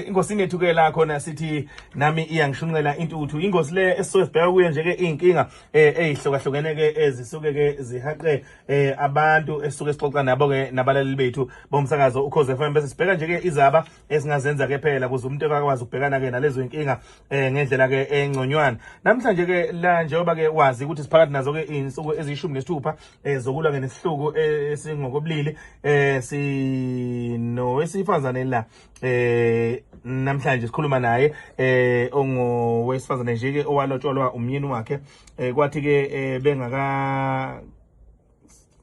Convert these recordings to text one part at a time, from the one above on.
Ingosini yethu ke la khona sithi nami iyangishunqela intuthu. Ingosi le esisuke sibheka kuyo nje ke iy'nkinga ey'hlukahlukene ke ezisuke ke zihaqe abantu esisuke sixoxa nabo ke nabalaleli bethu bomsakazo Ukhozi FM, bese sibheka nje ke izaba esingazenza ke phela ukuze umuntu akwazi ukubhekana ke nalezo inkinga ngendlela ke engconywana. Namhlanje ke la njengoba ke wazi ukuthi siphakathi nazo ke izinsuku eziyishumi nesithupha zokulwa ke nesihluku esingokobulili, sinowesifazane la namhlanje sikhuluma naye, ongowesifazane nje ke owalotsholwa umyeni wakhe, kwathi ke bengaka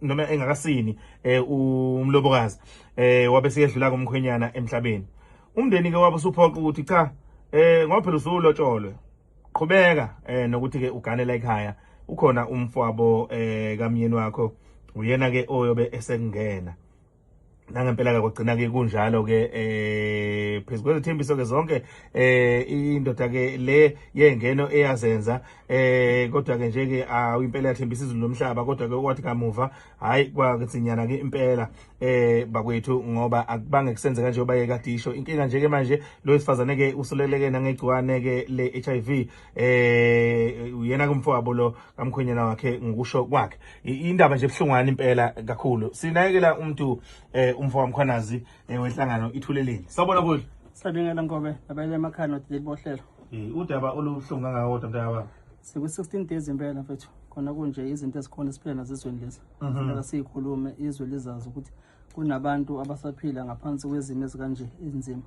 noma engakasini umlobokazi, wabe seyedlula kumkhwenyana emhlabeni. Umndeni ke wabe usuphoqa ukuthi cha, ngoba phela usulotsholwe, qhubeka nokuthi ke ugane la ekhaya, ukhona umfowabo kamyeni wakho, uyena ke oyobe esekungena. Nangempela ke kwagcina ke kunjalo ke, phezu kwezithembiso ke zonke indoda ke le yengeno eyazenza, kodwa ke nje ke awu impela yathembisa izulu lomhlaba, kodwa ke kwathi kamuva hayi kwakutsinyana ke impela bakwethu, ngoba akubange kusenzeka njengoba yekade isho. Inkinga nje ke manje lo wesifazane ke usuleleke nangegciwane ke le HIV, uyena kumfowabo lo kamkhwenyana wakhe ngokusho kwakhe. Indaba nje ebuhlungwana impela kakhulu. Sinakekela umuntu umfo waMkhwanazi wenhlangano Ithuleleni. Sawubona kuhle. Sabingela Nkobe, nabayele emakhaya nodileli bohlelo. Udaba olubuhlungu kangaka kodwa mntaka baba. Siku 16 days impela mfethu. Khona kunje izinto ezikhona esiphila nazo ezweni lezi. Funeka siyikhulume izwe lizazi ukuthi kunabantu abasaphila ngaphansi kwezimo ezikanje ezinzima.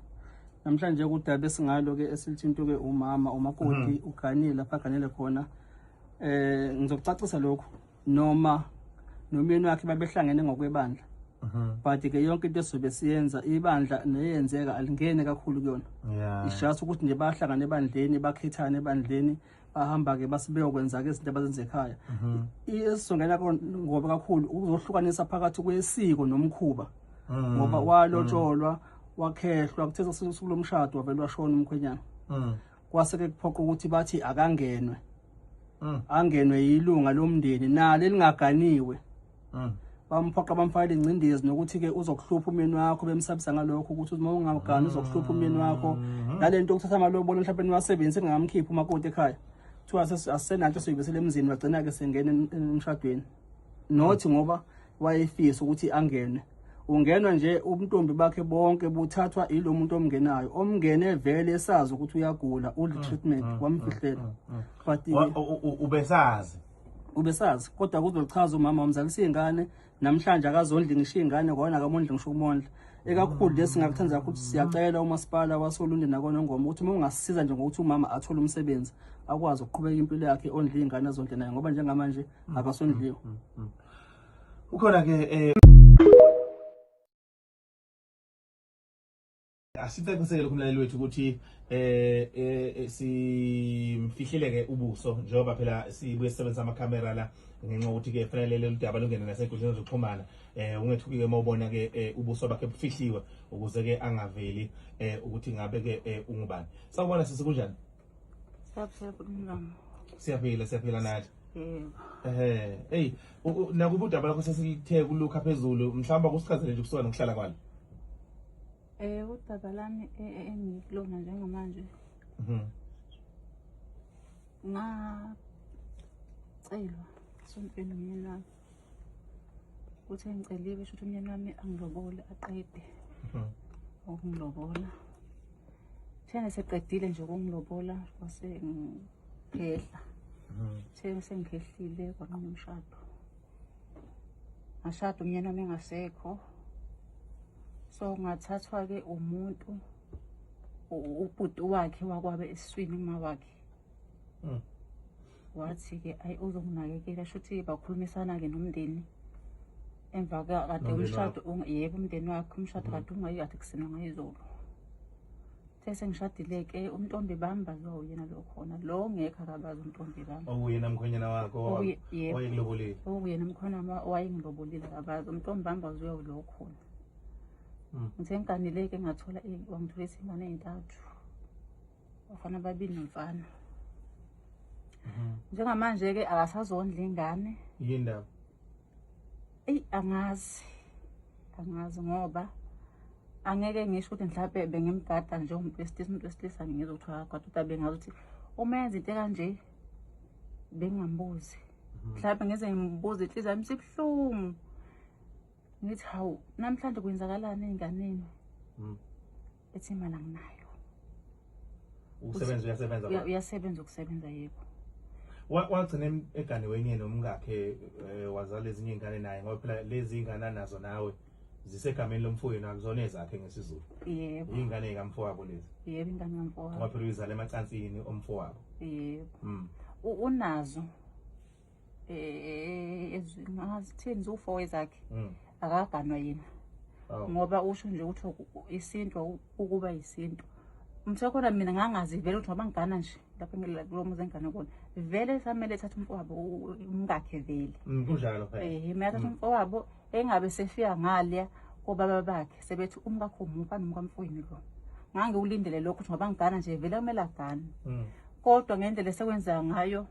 Namhlanje kudaba esingalo ke esilithinto ke umama umakoti uganile lapha aganele khona. Ngizokucacisa lokhu, noma nomyeni wakhe babehlangene ngokwebandla, but ke yonke into esizobe siyenza ibandla neyenzeka alingene kakhulu kuyona. It's just ukuthi nje bahlangana ebandleni, bakhethana ebandleni, bahamba ke basibeyokwenza ke izinto abazenza ekhaya. Esizongena ngoba kakhulu ukuzohlukanisa phakathi kwesiko nomkhuba, ngoba walotsholwa wakhehlwa, kuthe usuku lomshado wavele washona umkhwenyana. Kwase ke kuphoqa ukuthi bathi akangenwe, angenwe yilunga lomndeni nalo elingaganiwe. Bamphoqa bamfakela ingcindezi nokuthi ke uzokuhlupha umyeni wakho, bemsabisa ngalokho ukuthi uma ungagani uzokuhlupha umyeni wakho. Nalento ukuthatha amalobolo mhlawumbe niwasebenzise ningamkhiphi umakoti ekhaya, kuthiwa asisenanto soyibisele emzini. Wagcina ke sengena emshadweni, not ngoba wayefisa ukuthi angenwe, ungenwa nje ubuntombi bakhe bonke buthathwa ilo muntu omngenayo, omngene vele esazi ukuthi uyagula, udla treatment, wamfihlela. But Ubesazi? Ubesazi, kodwa kuzochaza umama wamzalisa iy'ngane, namhlanje akazondli ngisho iy'ngane kona, akamondli ngisho ukumondla. Ekakhulu lesi singakuthanda kakhulu, siyacela umasipala wasoLundi nakoNongoma ukuthi uma ungasisiza nje ngokuthi umama athole umsebenzi, akwazi ukuqhubeka impilo yakhe, ondle iy'ngane azondle naye, ngoba njengamanje akasondliwe. Ukhona ke asicaciseke lokhu umlaleli wethu ukuthi simfihlile ke ubuso, njengoba phela sibuye sisebenzisa amakhamera la ngenxa yokuthi ke fanele lolu daba lungene nasenkundleni zokuxhumana. Ungethuki ke mawubona ke ubuso bakhe bufihliwe ukuze ke angaveli ukuthi ngabe ke ungubani. Sawubona sisi, kunjani? Siyaphila. Siyaphila, siyaphila nathi. Yebo. Hey, nakuba udaba lakho sesilithe kulukha phezulu, mhlawumbe akusichazele nje kusuka nokuhlala kwalo. Udaba lami engikulona njengamanje, ngacelwa esontweni umyeni wami. Kuthe ngiceliwe, sho ukuthi umyeni wami angilobole, aqede ukungilobola. Thena seqedile nje ukungilobola, kwase ngikhehla. Thena sengikhehlile kwanquma umshado. Ngashada umyeni wami engasekho. So ngathathwa ke umuntu, ubhuti wakhe wakwabe esiswini uma wakhe. Wathi ke ayi uzonginakekela, shuthi bakhulumisana ke nomndeni. Emva kade Nomndeni. Umshado yebo, umndeni wakhe, umshado kade ungayi kade kusinwa ngayizolo. Sese ngishadile ke, umntombi bami baziwa uyena lo khona, lo ngekho akabazi umntombi bami. Okuyena mkhwenyana wakho? Yebo. Owayekulobolile. Okuyena mkhona owayengilobolile akabazi umntombi bami, baziwa lo khona. Ngithe ngiganile-ke ngathola wangitholisa ingane ey'ntathu, abafana ababili nomfana. Njengamanje-ke akasazondla ingane. Yini ndaba? Eyi, angazi, angazi ngoba angeke ngisho ukuthi mhlawumbe bengimgada njengomuntu wesilisa, umuntu wesilisa ngizwe ukuthi akagada, kodwa bengazi ukuthi uma yenza into ekanje bengingambuzi. Mhlawumbe ngize ngimbuze inhliziyo yami isibuhlungu, ngithi hawu, namhlanje kwenzakalani ey'nganeni? Ethi imali anginayo. Usebenza, uyasebenza? Uyasebenza, ukusebenza yebo. Wagcina eganiwenye nomkakhe, wazala ezinye iy'ngane naye, ngoba phela lezi iy'ngane anazo nawe zisegameni lomfowenu, akuzona ezakhe ngesiZulu. Yebo. Iy'ngane y'kamfowabo lezi. Yebo, ingane kamfowabo. Ngoba phela uyizala emacansini omfowabo. Yebo. Unazo ngazithini, ziwu-four ezakhe. Akaganwa yena. Ngoba usho nje ukuthi isintu ukuba isintu. Msekhona mina ngangazi vele ukuthi ngoba ngigana nje lapho kulo muzi engigane kona, vele samele ethathe umfowabo, umkakhe vele. Kunjalo phela. Mayathatha umfowabo engabe sefika ngaliya kobaba bakhe sebethi umkakho umupha nomkamfowenu lo. Ngangiwulindele lokho ukuthi ngoba ngigana nje vele kumele agane. Kodwa ngendlela esekwenzeka ngayo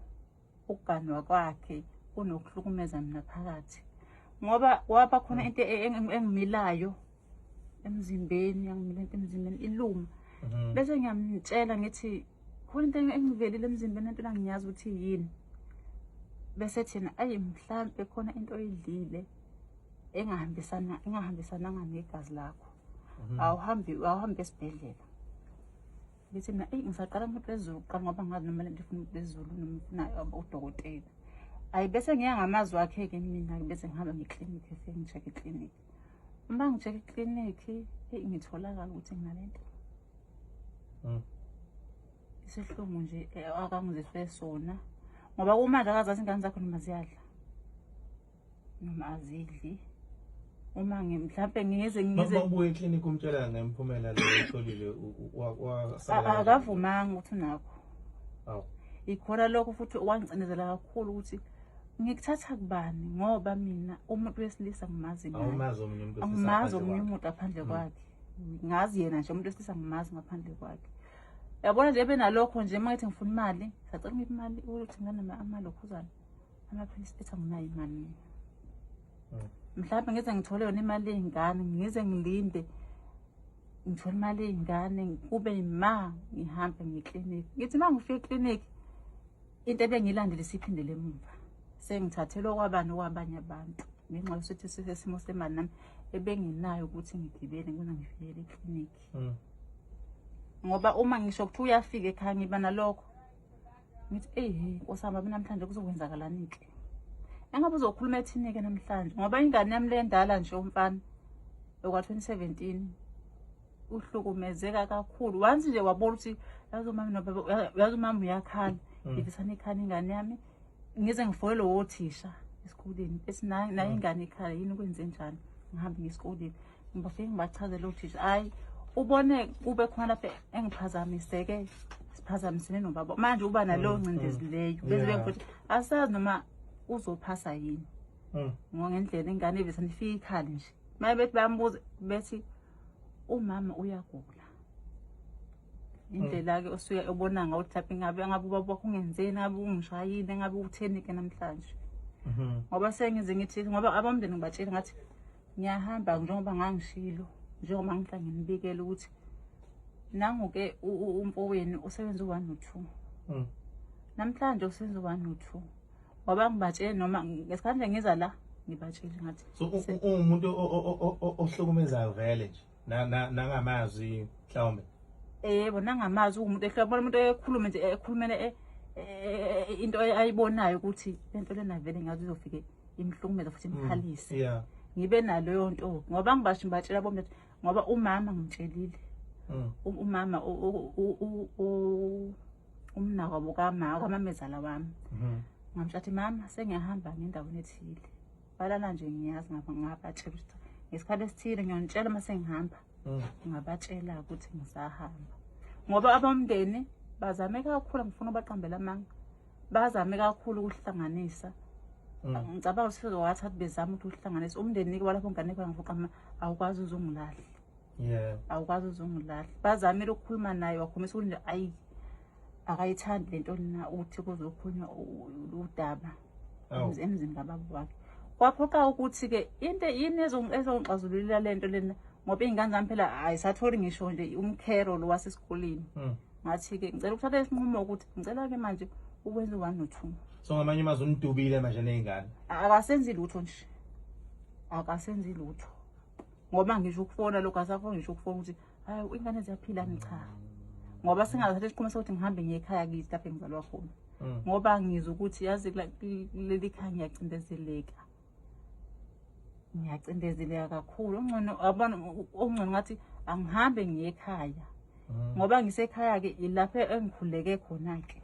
ukuganwa kwakhe kunokuhlukumeza mina phakathi, ngoba kwaba khona into engimilayo emzimbeni, yangimila into emzimbeni iluma. Bese ngiyamtshela ngithi khona into engivelile emzimbeni, into angiyazi ukuthi yini. Bese thina ayi mhlambe khona into oyidlile engahambisana engahambisananga negazi lakho, awuhambi esibhedlela. Ngithi mina eyi ngisaqala umuntu wezulu kuqala, ngoba ngazi noma lento ifuna umuntu wezulu noma ifuna udokotela. Ayi, bese ngiya ngamazwi akhe-ke mina, bese ngihamba ngeklinikhi, efike ngi-check eklinikhi. Uma ngi-check eklinikhi, eyi ngitholakala ukuthi nginalento. Isihlungu nje akangiziswe sona, ngoba kumanje akazazi ingane zakho noma ziyadla noma azidli. Uma mhlampe ngize ngize Uma ubuye eklinikhi umtshela ngemphumela leyo oyitholile, wasala kanjani? Akavumanga ukuthi unakho. Awu. Ikhona lokho futhi okwangicinezela kakhulu ukuthi ngikuthatha kubani, ngoba mina umuntu wesilisa ngimazi ngaye. Awumazi omunye umuntu wesilisa Angimazi ngaphandle omunye kwakhe. umuntu ngaphandle kwakhe. Ngazi yena nje umuntu wesilisa ngimazi ngaphandle kwakhe. Yabona nje benalokho nje, uma ngithi ngifuna imali, sacela ungiphe imali ukuthi ngane amalokhuzana amaphilisi, ethi anginayo imali mina. Mhlawumbe ngize ngithole yona imali yey'ngane, ngize ngilinde ngithole imali yey'ngane, kube ma ngihambe ngeklinikhi. Ngithi uma ngifika eklinikhi, into ebengiyilandele isiphindele emuva, sengithathelwa okwabani, okwabanye abantu, ngenxa yokuthi sisesimo semali nami ebengenayo ukuthi ngigibele ngize ngifikele eklinikhi. Ngoba uma ngisho kuthiwa uyafika ekhaya, ngiba nalokho ngithi eyi nkosi yami, namhlanje kuzokwenzakalani-ke, engabe uzokhuluma ethini-ke namhlanje, ngoba ingane yami le ndala nje, umfana okwa-2017, uhlukumezeka kakhulu. Once nje wabona ukuthi yazi umama nobaba, yazi umama uyakhala, ivisana ikhala ingane yami, ngize ngifonele wothisha esikoleni ethi nayo ingane ikhala, yini kwenze njani? Ngihambe ngesikoleni, ngibafike ngibachazele othisha, hhayi ubone kube khona lapho engiphazamiseke, siphazamisene nobaba. Manje uba naleyo ngcindezi leyo bese bengifuthi asazi noma uzophasa yini. Ngoba ngendlela ingane ivisana ifike ikhale nje, maye bethi bayambuza bethi umama uyagula, indlela-ke osuke obona ngawo ukuthi mhlawumbe ngabe ubaba wakho ungenzeni, ngabe ungishayile, ngabe utheni-ke namhlanje. Ngoba sengize ngithi ngoba abomndeni ngibatshela ngathi ngiyahamba, njengoba ngangishilo, njengoba ngihla nginibikela ukuthi nangu-ke umfowenu usebenza u-one no-two. Namhlanje usebenza u-one no-two, ngoba ngibatshele noma ngesikhathi nje ngiza la ngibatshele ngathi So uwumuntu ohlukumezayo vele nje nangamazwi mhlawumbe? Yebo, nangamazwi. Uwumuntu ehlobona umuntu ekhulume nje, ekhulumele into ayibonayo ukuthi lento lena vele ngazi izofike imhlukumeze futhi imkhalise. Ngibe naleyo nto ngoba ngibasho ngibatshela bomntu, ngoba umama ngimtshelile. Umama umnakwabo kama kamamezala wami. Ngamtshela ukuthi mama, sengiyahamba ngendaweni ethile, balala nje ngiyazi, ngabatshela ukuthi ngesikhathi esithile ngiyonitshela uma sengihamba. Ngabatshela ukuthi ngisahamba, ngoba abomndeni bazame kakhulu, ngifuna ubaqambela amanga, bazame kakhulu ukuhlanganisa. Ngicabanga ukuthi wathatha bezama ukuthi uhlanganise umndeni walapho ngane khona, ngifuqa awukwazi uzongilahla. Yeah. Awukwazi uzongilahla. Bazamile ukukhuluma naye, wakhombisa ukuthi nje ayi, akayithandi lento lena, uthi kuzokhulunywa udaba Awu. emzini kababa wakhe. Kwaphoqa ukuthi-ke into yini ezongixazululela le nto lena, ngoba iy'ngane zami phela ayisatholi ngisho nje umkhero lo wasesikoleni. Ngathi-ke ngicela ukuthatha isinqumo ukuthi ngicela-ke manje ukwenza u-one no-two. So ngamanye amazwi unidubile manje ney'ngane. Akasenzi lutho nje, akasenzi lutho, ngoba ngisho ukufona lokhu asafoni, ngisho ukufona ukuthi hayi, ingane ziyaphila ni, cha, ngoba singathatha isinqumo sokuthi ngihambe ngiye ekhaya kithi lapho engizalwa khona, ngoba ngizwa ukuthi yazi kuleli khaya ngiyacindezeleka, ngiyacindezeleka kakhulu. Ongcono yabona, ongcono ngathi angihambe ngiye ekhaya, ngoba ngisekhaya-ke ilapho engikhuleke khona-ke.